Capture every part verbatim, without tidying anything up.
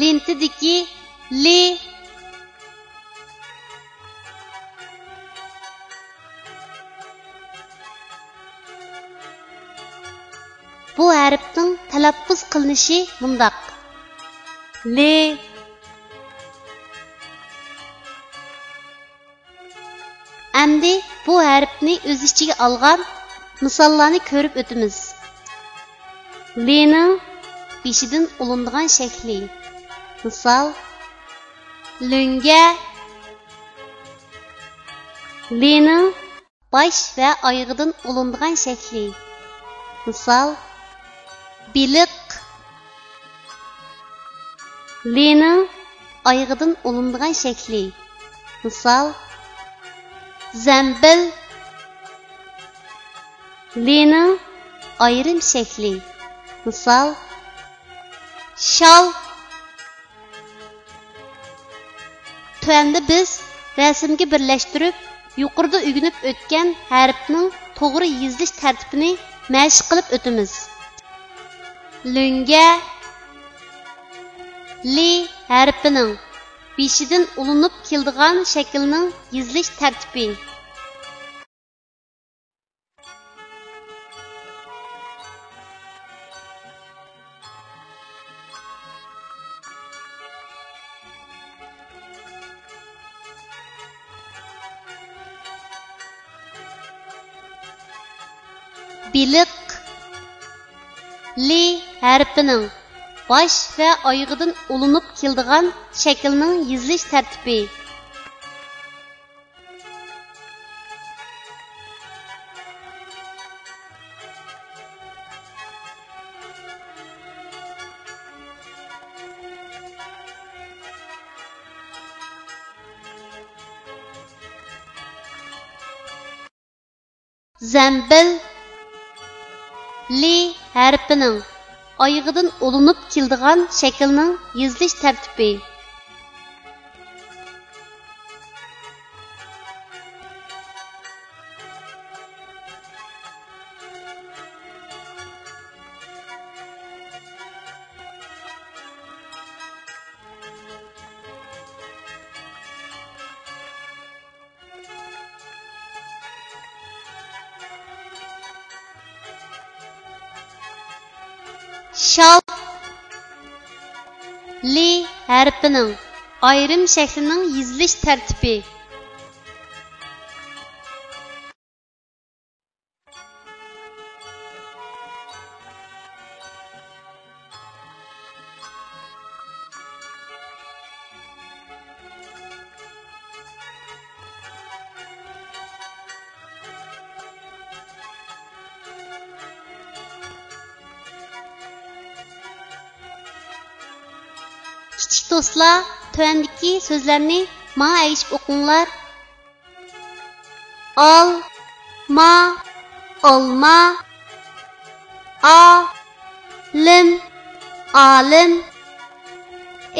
لېنتىدىكى لى. بۇ ھەرپنىڭ تەلەپپۇز قىلىنىشى مۇنداق: لى. ئەمدى بۇ ھەرپنى ئۆز ئىچىگە ئالغان مىساللارنى كۆرۈپ ئۆتىمىز. لىنىڭ بېشىدىن ئۇلىنىدىغان شەكلى. مىسال، لۆڭگە. لىنىڭ باش ۋە ئايىغىدىن ئۇلىنىدىغان شەكلى. مىسال، بېلىق. لىنىڭ ئايىغىدىن ئۇلىنىدىغان شەكلى. مىسال، زەمبىل. لىنىڭ ئايرىم شەكلى. مىسال، شال. تۆۋەندە بىز رەسىمگە بىرلەشتۈرۈپ، يۇقىرىدا ئۆگىنىپ ئۆتكەن ھەرپنىڭ توغرا يېزىلىش تەرتىپىنى مەشىق قىلىپ ئۆتىمىز. لۆڭگە، لى ھەرپىنىڭ بېشىدىن ئۇلىنىپ كېلىدىغان شەكىلنىڭ يېزىلىش تەرتىپى. بېلىق. لى ھەرپىنىڭ باش ۋە ئايىغىدىن ئۇلىنىپ كېلىدىغان شەكىلنىڭ يېزىلىش تەرتىپى. زەمبىل. لى ھەرپىنىڭ ئايىغىدىن ئۇلىنىپ كېلىدىغان شەكىلنىڭ يېزىلىش تەرتىپى. شال. لى ھەرپىنىڭ ئايرىم شەكلىنىڭ يېزىلىش تەرتىپى. كىچىك دوستلار، تۆۋەندىكى سۆزلەرنى ماڭا ئەگىشىپ ئوقۇڭلار. ئال، ما، ئالما. ئا، لىم، ئالىم.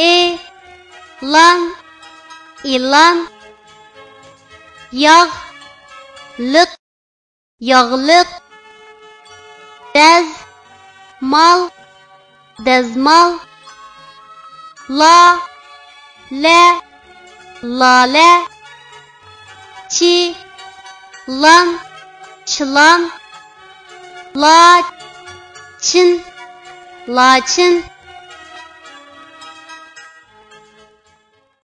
ئى، لان، ئىلان. ياغ، لىق، ياغلىق. دەز، مال، دەزمال. لا، لە، لالە. چى، لان، چىلان. لا، چىن، لاچىن.